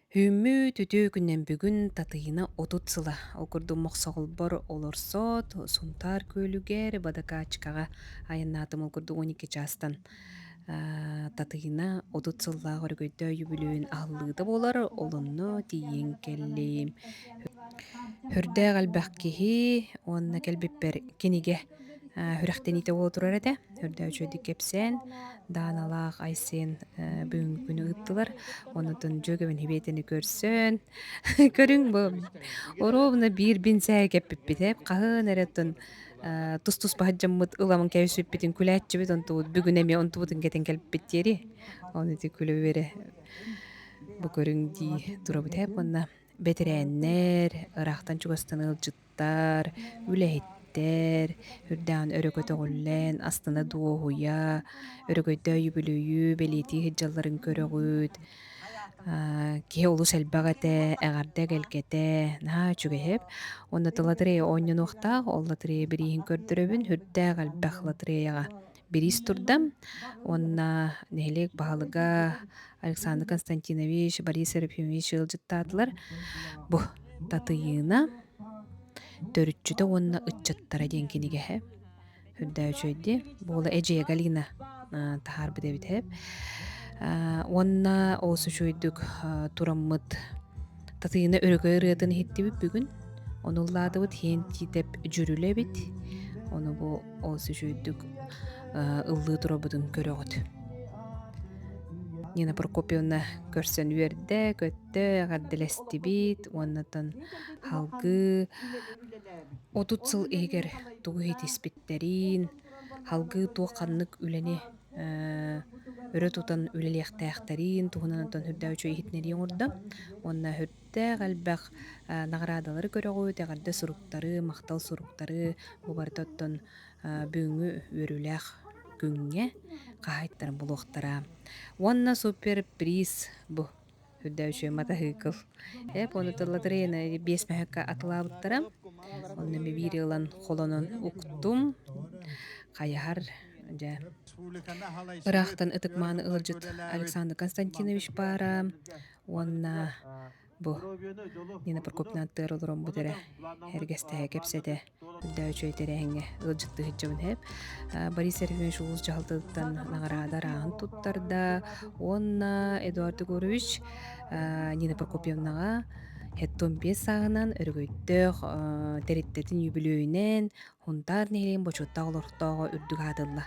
Үүммүт үтүө күнүнэн бүгүн Татыйына 30 сыла. Ол курдук Мохсоҕолбор олорсот, Сунтаар күөлүгэр Бадакаачкаҕа айаннаатым. Ол курдук 12 чаастан Татыйына 30 сыллаах өрөгөйдөөх үбүлүөйүн аһыллыыта буолар. Олонно тиийэн кэллим. Үрдээх элбэх киһи уонна кэлбиппэр кинигэ сүрэхтэниитэ буола турар этэ. Үрдээх үчүгэйдик кэпсээн, Дааналаах Айсен бүгүҥҥү күнү ыыттылар. Онутун дьүөгэбин Хибиэтэни көрсөн, көрүҥ бу оруобуна биир бинсээги кэппиппит ээ. Хаһан эрэ оттон тус-туспа сылдьаммыт ыламын кэбиспиппитин күлээччибит онтубут бүгүн эмиэ онтубутун кэтэн кэлбиппит диэри. Ону ити күлэ-үөрэ бу көрүҥ дии турабыт ээ. Уонна Бэтэрээннэр, ыраахтан-чугастан ыалдьыттар, үлэһиттэр үрдээҕин өрө көтөҕүллэн, астына дуоһуйа, өрөгөйдөөх үбүлүөйү бэлиэтии сылдьалларын көрөҕүт. Киһи олус элбэх этэ, эҕэрдэ эгэлгэтэ, наһаа үчүгэй эбит. Уонна лотерея оонньонуохтаах, ол лотерея бирииһин көрдөрөбүн, сүрдээх элбэх лотереяҕа бириис турда. Уонна нэһилиэк баһылыга Александр Константинович, Борис Серафимович ыалдьыттаатылар. Бу Татыйыына төрүччүтэ уонна ыччаттара диэн кинигэһэ үрдээ үчүгэйди. Буола эдьиийэ Галина таһаарбыт эбит эп. Уонна олус үчүгэйдик тураммыт Татыйыына өрөгөй ырыатын иһиттибит бүгүн. Ону ыллаатыбыт Хиэн Тиитэп дьүрүлэ эбит. Ону бу олус үчүгэйдик ыллыы турарбытын көрөҕүт. Нина Прокопьевна көрсөн үөрдэ, көттө, эҕэрдэлэстибит уоннатан халгыы 30 сыл иһигэр тугу иһитиспиттэрин, халгыы туох ханнык үлэни өрө тутан үлэлиэхтээхтэрин туһунан онтон үрдээх үчүгэй иһитиннэрии оҥордо уонна сүрдээх элбэх наҕараадалары көрөҕүт, эҕэрдэ суруктары, махтал суруктары бу барыта оттон бүгүҥҥү үөрүүлээх күҥҥэ хаһаайыттарын булуохтара. Уонна супер приз бу үрдээх үчүгэй матаһыыкыл. Эп ону лотереяны биэс мөһөккө атылаабыттара. Онно эми биири ылан холонон уктум. Хайаһар дьэ ыраахтан ытык-мааны ыалдьыт Александр Константинович баара уонна бу Нина Прокопьевна аттыгар олороммут эрэ эргэстэһэ кэпсэтэ үрдээх үчүгэй тэрээһиҥҥэ ыалдьыттыы сылдьабын эһэп Борис Серафимович улуус дьаһалтатыттан наҕараада арааһын туттарда уонна Эдуард Егорович Нина Прокопьевнаҕа 75 сааһынан өрөгөйдөөх тэрилтэтин үбүлүөйүнэн Һунтаар нэһилиэгин бочуоттаах олохтооҕо үрдүк аатылла.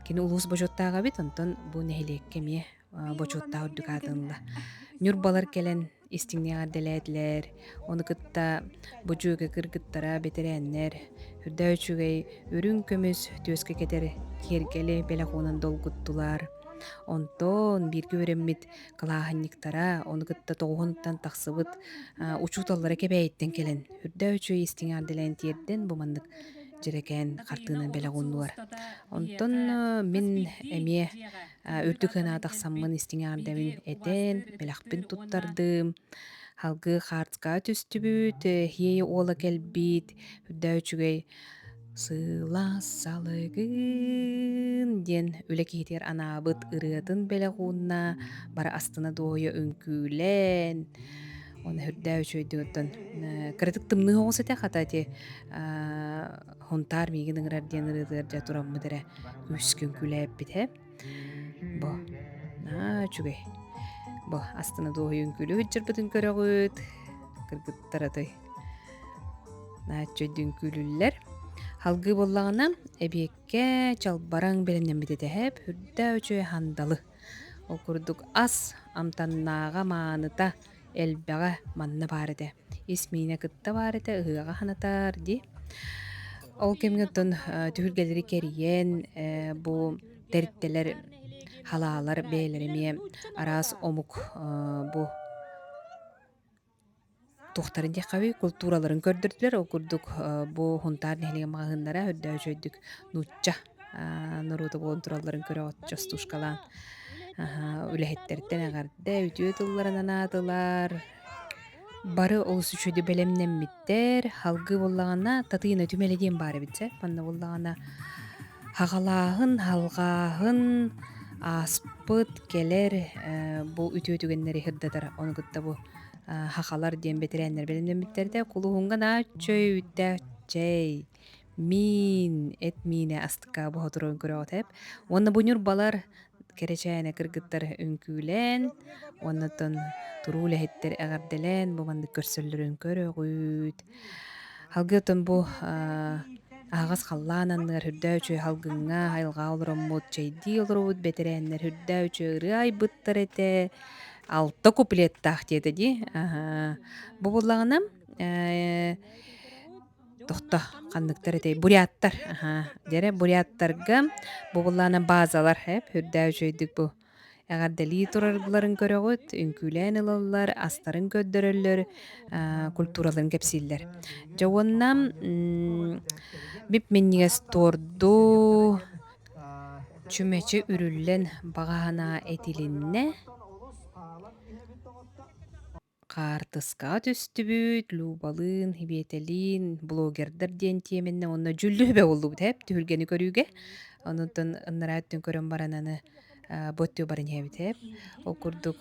Кини улуус бочуоттааҕа эбит, онтон бу нэһилиэккэ эмиэ бочуоттаах үрдүк аатылла. Ньурбалар кэлэн истиҥник эҕэрдэлээтилэр. Ону кытта бу дьүөгэ кыргыттара, бэтэрээннэр үрдээх үчүгэй үрүҥ көмүс түөскэ кэтэр киэргэли бэлэх уунан долгуттулар. Онтон бииргэ үөрэммит кылааһынньыктара, ону кытта тоҕуһунтан тахсыбыт учууталлара Кэбээйиттэн кэлэн үрдээх үчүгэй истиҥ эҕэрдэлээн тиэрдэн бу маннык дьэрэкээн хартыынан бэлэх ууннулар. Онтон мин эмиэ үрдүк ыанаҕа тахсаммын истиҥ эҕэрдэбин этэн, бэлэхпин туттардым. Салгыы хаартыскаҕа түстүбүт, Хиэй уола кэлбит, үрдээх үчүгэй Сылаас салыгын диэн үлэ киһитигэр анаабыт ырыатын бэлэх уунна, бары астына дуоһуйа үҥкүүлээн, уонна үрдээх үчүгэйдик оттон кыратык тымныы оҕус этэ хата ити Һунтаар миигин ыҥырар диэн ырыатыгар дьэ тураммыт эрэ күүскэ үҥкүүлээбиппит ээ. Бу наһаа үчүгэй. Бу астына дуоһуйа үҥкүүлүү сылдьарбытын көрөҕүт. Кыргыттар атай наһаа үчүгэйдик үҥкүүлүүллэр. Салгыы буоллаҕына эбиэккэ чалбараҥ бэлэмнэммит этэ эһэп үрдээх үчүгэй сандалы. Ол курдук ас амтаннааҕа мааныта элбэҕэ манна баар этэ. Ис миинэ кытта баар этэ, ыһыаҕа санатар дии. Ол кэмҥэ оттон түһүлгэлэри кэрийэн, бу тэрилтэлэр, халаалар бэйэлэрэ эмиэ араас омук бу туохтарын диэххэбий, култуураларын көрдөрдүлэр. Ол курдук бу Һунтаар нэһилиэгин маҕаһыыннара үрдээх үчүгэйдик нуучча норуота буолан туралларын көрөҕүт частушкалаан. Үлэһиттэртэн эҕэрдэ, үтүө тылларын анаатылар. Бары олус үчүгэйдик бэлэмнэммиттэр. Салгыы буоллаҕына Татыйына түмэлэ диэн баар эбит дьэ. Манна буоллаҕына хаҕалааһын, халҕааһын, Ааспыт, кэлэр бу үтүө түгэннэри сырдатар, ону кытта бу хахалар диэн бэтэрээннэр бэлэмнэммиттэрдэ. Кулуһуҥҥа наһаа үчүгэй үүттээх чэй, миин, эт миинэ астыкка боһотуран көрөҕүт эп. Уонна бу ньурбалар кэрэчээнэ кыргыттар үҥкүүлээн, уоннаттан туруу үлэһиттэр эҕэрдэлээн бу маннык көрсөллөрүн көрөҕүт. Салгыы оттон бу аһаҕас халлаан анныгар үрдээ үчүгэй салгыҥҥа айылҕаҕа олороммут, чэйдии олоробут бэтэрээннэр үрдээ үчүгэй ырыа айбыттар этэ. Алта куплеттаах диэтэ дии. Аһаа. Бу буоллаҕына тохто ханныктар этэй буряттар аһаа дьэрэ буряттарга бу буоллаҕына базалар эп үрдээ үчүгэйдик бу эҕэрдэлии турарларын көрөҕүт, үҥкүүлээн ылаллар, астарын көрдөрөллөр, культураларын кэпсииллэр. Дьэ уонна бип-минньигэс туорду чүмэчи үрүллэн баҕа санаа этилиннэ. Хаартыскаҕа түстүбүт, Любалыын, Хибиэтэлиин, блогердар диэн тиэмэннэ уонна дьүүллүһүбэ буоллубут эп түһүлгэни көрүүгэ. Онуттан ыннараа өттүн көрөн баран аны бу өттүгэр баран иһэбит эп. Ол курдук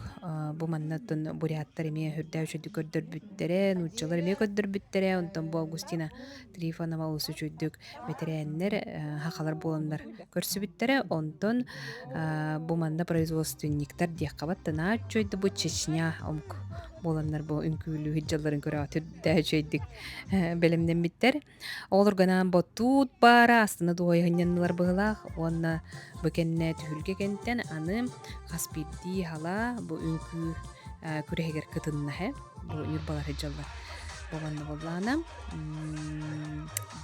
бу манна оттон буряттар эмиэ үрдээх үчүгэйдик көрдөрбүттэрэ, нууччалар эмиэ көрдөрбүттэрэ. Онтон бу Августина Трифонова олус үчүгэйдик бэтэрээннэр хахалар буоланнар көрсүбүттэрэ. Онтон бу манна производственниктар диэххэ баттанаа үчүгэйдик бу Чечня омук буоланнар бу үҥкүүлүү сылдьалларын көрө түрдээх үчүгэйдик бэлэмнэммиттэр. Оҕолорго анаан ботуут баара астына дуоһуйа сынньаннылар быһыылаах уонна бу кэннэ түһүлгэ кэнтэн аны хас биирдии халаа бу үҥкүү күрэһигэр кытынна һэ бу ньурбалар сылдьаллар. Бу манна буоллаҕына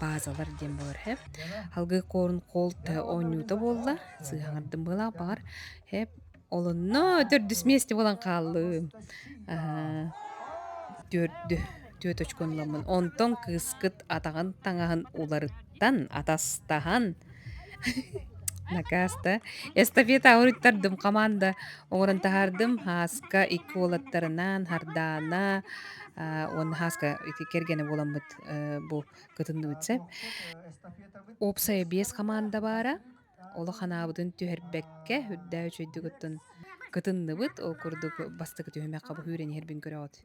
базалар диэн буолар һэ. Алгыы корн холт оонньуута буолла сыыһаҥардым быһыылаах баҕар һэ Олонно төрдүс миэстэ буолан хааллым. Төрдү түөрт очкону ыламмын. Онтон кыыскыт атаҕын таҥаһын уларыттан, атастаһан накаас да эстафета уруттардым команда оҥорон таһаардым. Һааска икки уолаттарынаан Хардаана уонна Һааска ити кэргэнэ буоламмыт бу кытынныбыт сөп. Уопсайа биэс команда баара. Олох анаабытын түһэрбэккэ, үрдээх үчүгэйдик оттон кытынныбыт. Ол курдук бастакы түһүмэххэ бу үүрэн иһэрбин көрөҕүт.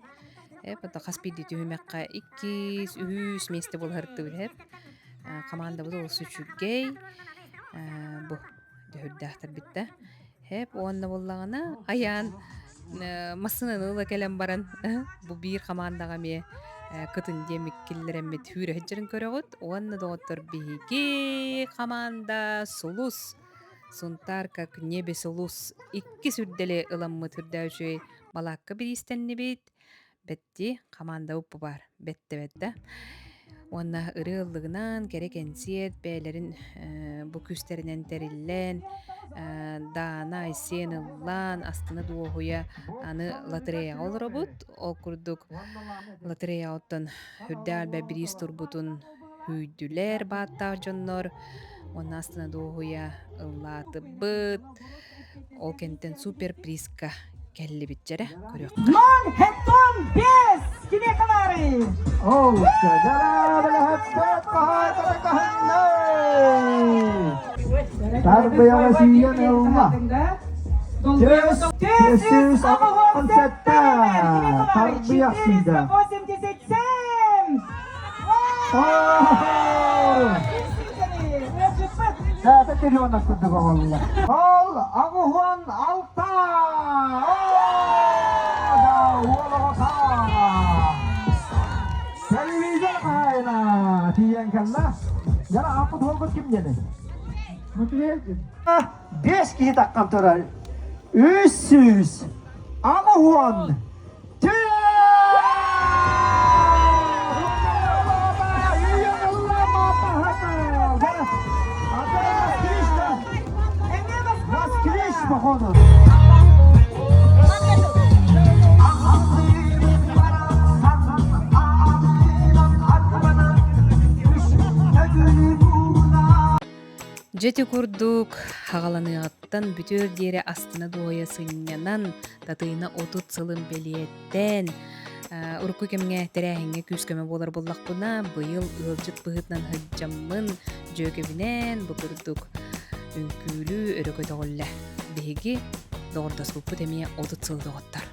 Эп ото хас биирдии түһүмэххэ иккис, үһүс миэстэ буолаһыртыбыт эп. Командабыт олус үчүгэй. Бу дөһүрдээхтэрбит да. Эп уонна буоллаҕына айаан массыынаны ыла кэлэн баран бу биир хамаандаҕа эмиэ кытын диэммит киллэрэммит сүүрэ сылдьарын көрөҕүт уонна доҕоттор биһиги хамаанда сулус Сунтаар как небе сулус иккис үрдэли ыламмыт үрдээ үчүгэй балаакка бириистэннибит Бэтти хамаанда уппу баар бэттэ бэттэ уонна ырыа ыллыгынан кэрэ кэнсиэрт бэйэлэрин бу күүстэринэн тэриллэн Даана Айсен ыллаан астына дуоһуйа аны лотереяҕа олоробут ол курдук лотереяҕа оттон үрдээх элбэх бириис турбутун һүүйдүлэр бааттаах дьоннор уонна астына дуоһуйа ыллаатыбыт Ол кэнниттэн супер призка кэллибит дьэрэ көрүөххэ. Нон хеттон бес кимиэхэ баарый? Ол Тарбыйаҕа сиийэн ылла. Төс 487 Тарбыйах сиидэ. 487! Саата триллионов курдук оҕолло. Ол 86! Уол оҕото! Телевизор хаһаайына тиийэн кэллэ. Яра аппыт уолгут ким диэний? Бес киһи таххан турар. 380 Москвич, походу. Дьэ ити курдук, хаҕаланыаҕыттан бүтүөр диэри астына дуоһуйа сынньанан, Татыйына 30 сылын бэлиэтээн, урукку кэмҥэ тэрээһиҥҥэ күүс-көмө буолар буоллахпына, быйыл ыалдьыт быһыытынан сылдьаммын, дьүөгэбинээн бу курдук үҥкүүлүү өрө көтөҕүллэ. Биһиги доҕордоспуппут эмиэ 30 сыл доҕоттор.